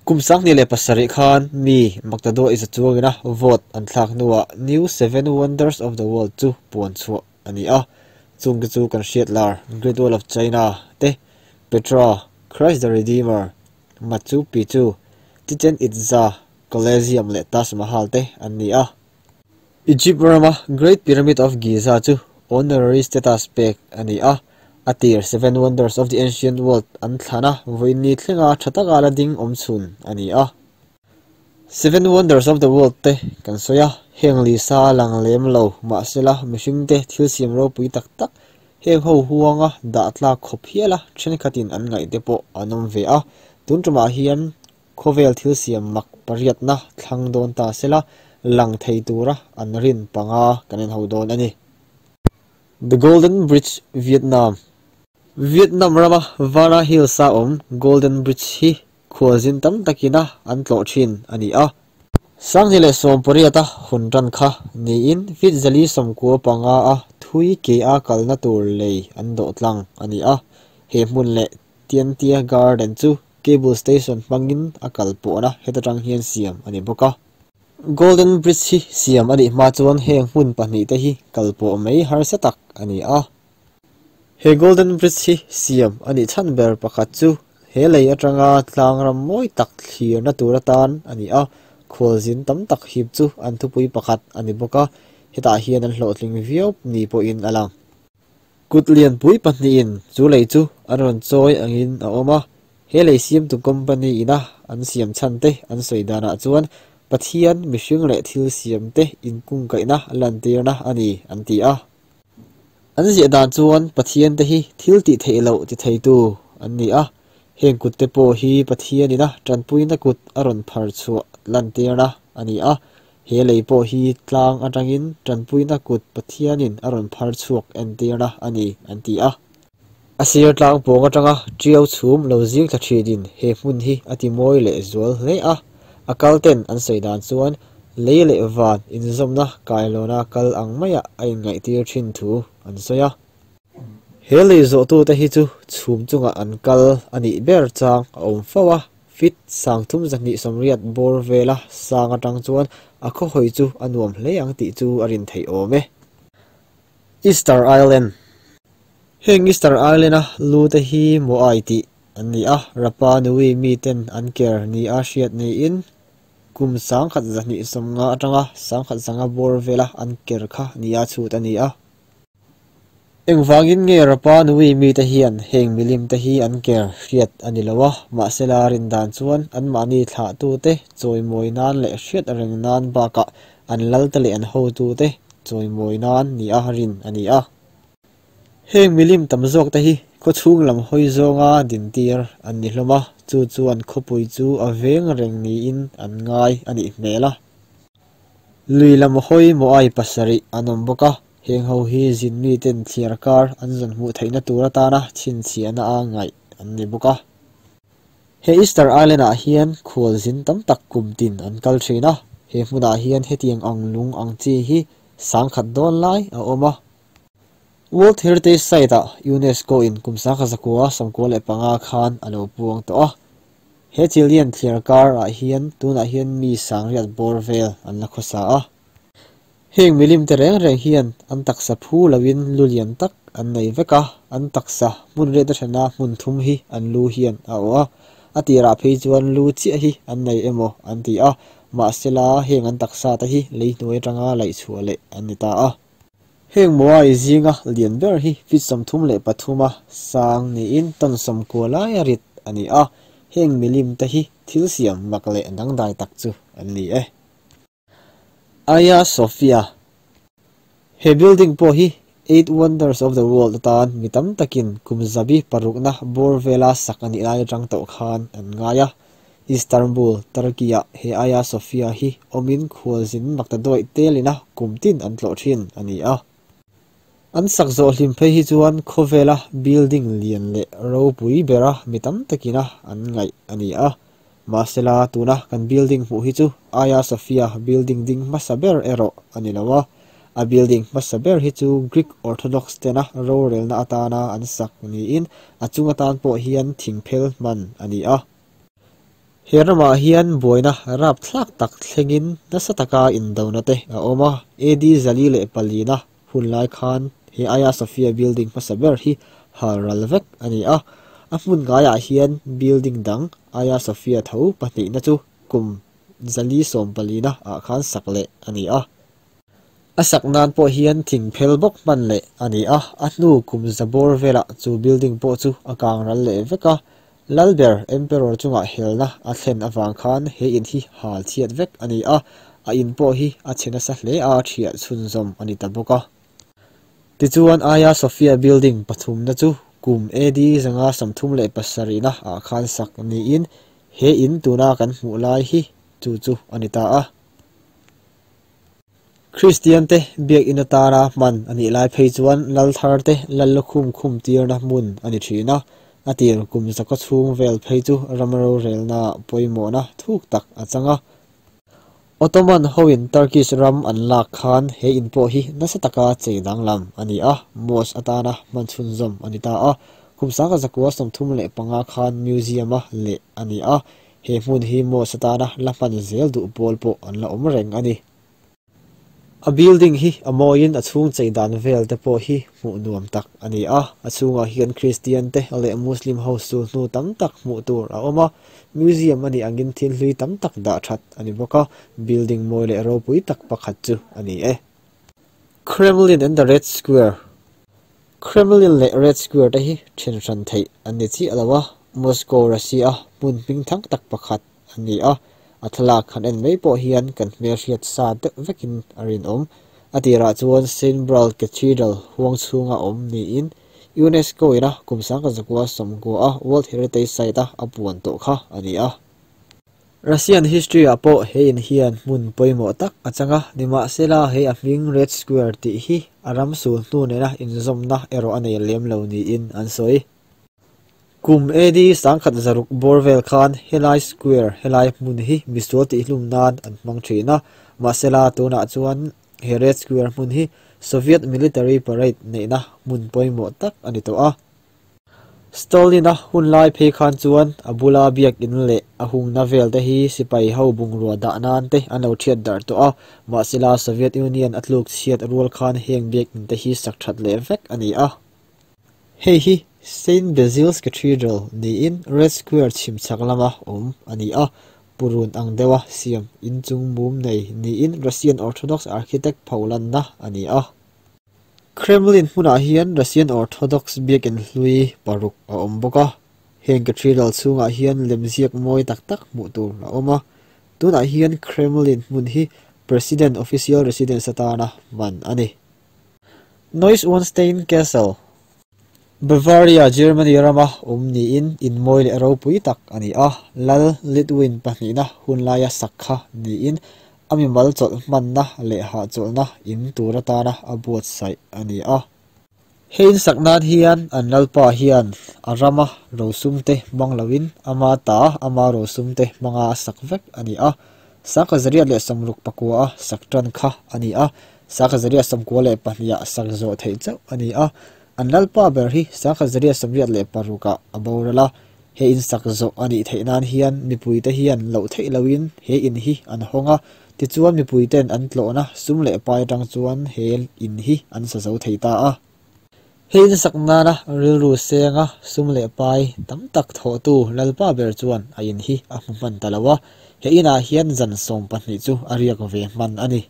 Kum 2007 khan mi maktaduai za chuangina vote an thlak hnuah New Seven Wonders of the World chu puan chhuah a ni a. Chung te chu kan hriat lar Great Wall of China te, Petra, Christ the Redeemer, Machu Picchu, Chichen Itza, Colosseum leh Taj Mahal te an ni a. Egypt rama Great Pyramid of Giza chu honorary status pek a ni a, a tir Seven Wonders of the Ancient World an thlan a, vawiin thlenga tha taka la ding awm chhun a ni a. Seven Wonders of the World te kan sawi a, heng lisa lang lem lo mahsela mihring te thil siam ropui tak tak heng ho huanga dah tlak khawp hial a thenkhatin an ngaih te pawh an awm ve a. Tun tumah hian khawvel thil siam mak pariatna thlang dawn ta sela lang thei tura an rin panga kan en ho dawn a ni. The Golden Bridge Vietnam. Vietnam rama Vana Hills a awm Golden Bridge hi khualzin tam takina an tlawh thin a ni a. 2018 a hun tan kha niin feet 495 a thui ke a kalna tur lei an dawh tlang a ni a. He hmun leh Tiantia Garden chu cable station hmangin a kal pawhna heta tang hian siam a ni bawk a. Golden Bridge hi siam a nih hma chuan heng hmun pahnih te hi kal pawh mai harsa tak a ni a. He Golden Bridge hi siam a nih chhan ber pakhat chu he lei atanga tlang ram mawi tak thlirna tur atan a ni a. Khualzin tam tak hip chu an thupui pakhat a ni bawk a, hetah hian an hlawhtling viau ni pawhin a lang. Kut lianpui pahnihin chu lei chu an rawn chawi angin a awm a, he lei siamtu company ina an siam chhan te an sawi danah chuan Pathian mihring leh thil siam te inkungkaihna lantirna a ni an ti a. An ziah dan chuan Pathian te hi thil tih theih loh ti theitu an ni a, heng kut te pawh hi Pathian ina tanpuina kut a rawn phar chhuah lantirna a ni a, he lei pawh hi tlang atangin tanpuina kut Pathianin a rawn phar chhuak entirna a ni an ti a. A sir tlang pawng atanga tiau chhum lo zing thla thinin he hmun hi a ti mawi leh zual hle a, a kal ten an sawi dan chuan lei leh van inzawmna kailawna kal ang maiah a inngaihtir thin thu an sawi a. He lei zawhtute hi chu chhum chungah an kal a nih ber chang a awm fo a, feet 3280 bawr vela sang atang chuan a khawhawi chu a nuam hle ang tih chu a rin theih awm e. Easter Island. Heng Easter Island a lu te hi Moai tih an ni a, Rapa Nui mi ten an ker ni a hriat niin kum 1250 atanga 1100 bawr vela an ker kha ni a chhut a ni a. Engvangin nge Rapa Nui mi te hian heng milim te hi an ker hriat a ni lo a, mahsela rin dan chuan anmahni thlahtu te chawimawi nan leh hriat reng nan bakah an lal te leh an hotu te chawimawi nan ni a rin a ni a. Heng milim tam zawk te hi khawchhung lam hawi zawnga dintir an ni hlawm a, chu chuan khawpui chu a veng reng niin an ngai a nih hmel a. Lui lam hawi Moai pasarih an awm bawk a, heng ho hi zin miten thliar kar an zawn hmuh theihna tur atana chhinchhiahna a ngaih an ni bawk a. He Easter Island ah hian khualzin tam tak kum tin an kal thin a, he hmunah hian hetiang ang lung ang chi hi 10,000 dawn lai a awm a. World Heritage Site ah UNESCO in kum 1995 khan a lo puang tawh a. He Chilean thliar kar ah hian tunah hian mi 800 bawr vel an la khawsa a. Heng milim te reng reng hian an taksa phu loin lu lian tak an nei vek a, an taksa hmun riat athana hmun thum hi an lu hian a awh a. A tirah phei chuan lu chiah hi an nei emaw an ti a, mahsela heng an taksa te hi lei hnuai atanga laih chhuah leh an ni ta a. Heng Moai zinga lian ber hi feet 33 a sang niin ton 90 lai a rit a ni a, heng milim te hi thil siam mak leh dangdai tak chu an ni e. Hagia Sophia. He building pawh hi Eight Wonders of the World atan mi tam takin kum zabi parukna bawr vela sak a nih lai atang tawh khan an ngai a. Istanbul, Turkey ah he Hagia Sophia hi awmin khualzin maktaduai telina kum tin an tlawh thin a ni a. An sak zawh hlim phei hi chuan khawvela building lian leh ropui bera mi tam takina an ngaih a ni a. Mahsela tuna kan building hmuh hi chu Hagia Sophia building ding hmasa ber erawh a ni lo a. A building hmasa ber hi chu Greek Orthodox tena rorelna atana an sak niin a chung atan pawh hian thing phel hman a ni a. He ramah hian buaina rapthlak tak thlengin nasa taka indona te a awm a, AD 404 na hun lai khan he Hagia Sophia building hmasa ber hi hal ral vek a ni a. A hmun ngaiah hian building dang Hagia Sophia tho pahnihna chu kum 414 na ah khan sak leh a ni a. A sak nan pawh hian thing phel bawk hman leh a ni a, a hnu kum zabawr velah chu building pawh chu a kang ral leh vek a. Lalber Emperor chungah helna a thlen avang khan he in hi hal chhiat vek a ni a, a in pawh hi a chhe nasa hle a thiah chhunzawm a ni ta bawk a. Tichuan Hagia Sophia building pathumna chu kum AD 537 na ah khan sak niin he in tuna kan hmuh lai hi chu chu a ni ta a. Kristian te biak in atana hman a nih lai phei chuan lal thar te lal lukhum khum tirna hmun a ni thin a, a tir kum zaka chhung vel phei chu ram rorelna pawimawhna thuk tak a chang a. Ottoman hoin Turkish ram an lak khan he in pawh hi nasa taka chei danglam a ni a, mosque atana hman chhunzawm a ni ta a. Kum 1935 khan museum a leh a ni a, he hmun hi mosque atana la hman zel duh pawl pawh an la awm reng a ni. A building hi a mawiin a chhung chei dan vel te pawh hi hmuh nuam tak a ni a, a chhungah hian Christian te leh Muslim ho sul hnu tam tak hmuh tur a awm a, museum a nih angin thil hlui tam tak dah that a ni bawk a, building mawi leh ropui tak pakhat chu a ni e. Kremlin and the Red Square. Kremlin leh Red Square te hi then hran theih an ni chiah lo a, Moscow, Russia hmun hming thang tak pakhat a ni a, a thlalak han en mai pawh hian kan hmel hriat sa deuh vekin a rinawm. A tirah chuan Saint Bral Cathedral huang chhunga awm niin UNESCO ina kum 1990 a World Heritage Site a a puan tawh kha a ni a. Russian history ah pawh he in hian hmun pawimawh tak a chang a, nimahsela he a hming Red Square tih hi a ram sul hnu nena inzawmna erawh a nei lem lo niin an sawi. Kum AD 1600 bawr vel khan helai square helai hmun hi misual tihhlum nan an hmang thin a, mahsela tunah chuan he Red Square hmun hi Soviet military parade neihna hmun pawimawh tak a ni tawh a. Stalin a hun lai phei khan chuan a bula biak in leh a hungna vel te hi sipai ho bungrua dah nan te an lo thiat darh tawh a, mahsela Soviet Union a tluk chhiat rual khan heng biak in te hi sak that leh vek a ni a. Hei hi Saint Basil's Cathedral niin Red Square chhim chhak lama awm a ni a, purun ang deuha siam inchung mum nei niin Russian Orthodox architect pholanna a ni a. Kremlin hmunah hian Russian Orthodox biakin hlui paruk a awm bawk a, heng cathedral chhungah hian lemziak mawi tak tak hmuh tur a awm a. Tunah hian Kremlin hmun hi President official residence atana hman a ni. Neuschwanstein Castle, Bavaria, Germany rama awm niin in mawi leh ropui tak a ni a, Lal Lidwin pahnihna hun laia sak kha niin a mimal chawlh hmanna leh hahchawlhna in tur atana a buatsaih a ni a. He in sak nan hian an lalpa hian a rama rosum te hmang loin ama ta ama rosum te hmanga a sak vek a ni a. 1869 a sak tan kha a ni a, 1992 ah sak zawh theih chauh a ni a. An lalpa ber hi 1986 ah a boral a, he in sak zawh a nih theih nan hian mipui te hian loh theih loin he in hi an hawng a, tichuan mipui ten an tlawhna sum leh pai atang chuan he in hi an sa zo thei ta a. He in sak nana rilru senga sum leh pai tam tak thawhtu lalpa ber chuan a in hi a hmu hman ta lo a, he inah hian zan 12 chu a riak ve hman a ni.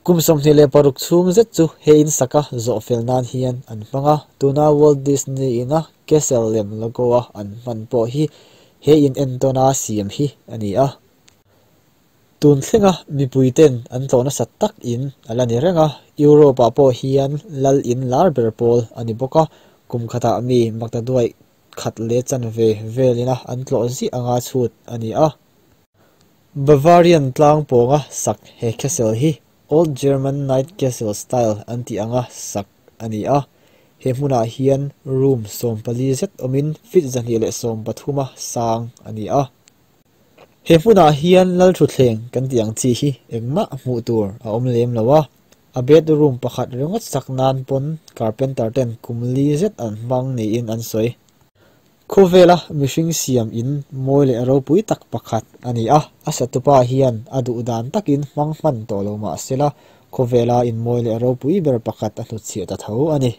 Kum 26 chhung zet chu he in saka zawh fel nan hian an hmang a, tuna Walt Disney ina castle lem logo a an hman pawh hi he in entawna siam hi a ni a. Tun thlenga mipui ten an tlawh nasa tak in a la ni reng a, Europe ah pawh hian lal in lar ber pawl a ni bawk a, kum khatah mi maktaduai khat leh chanve velina an tlawh ziah anga chhut a ni a. Bavarian tlang pawnga sak he castle hi Old German Knight Castle style an tih anga sak a ni a, he hmunah hian room 14 zet awmin feet 213 a sang a ni a. He hmunah hian lal thutthleng kan tih ang chi hi engmah hmuh tur a awm lem lo a, a bedroom pakhat ringawt sak nan pawn carpenter ten kum li zet an hmang niin an sawi. Khawvela mihring siam in mawi leh ropui tak pakhat a ni a, a satupa hian a duh dan takin hmang hman tawh lo mah sela, khawvela in mawi leh ropui ber pakhat a hnutchhiah ta tho a ni.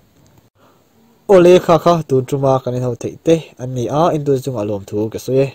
Awle kha kha tun tuma kan inho theih te an ni a, entute chungah lawmthu ka sawi e.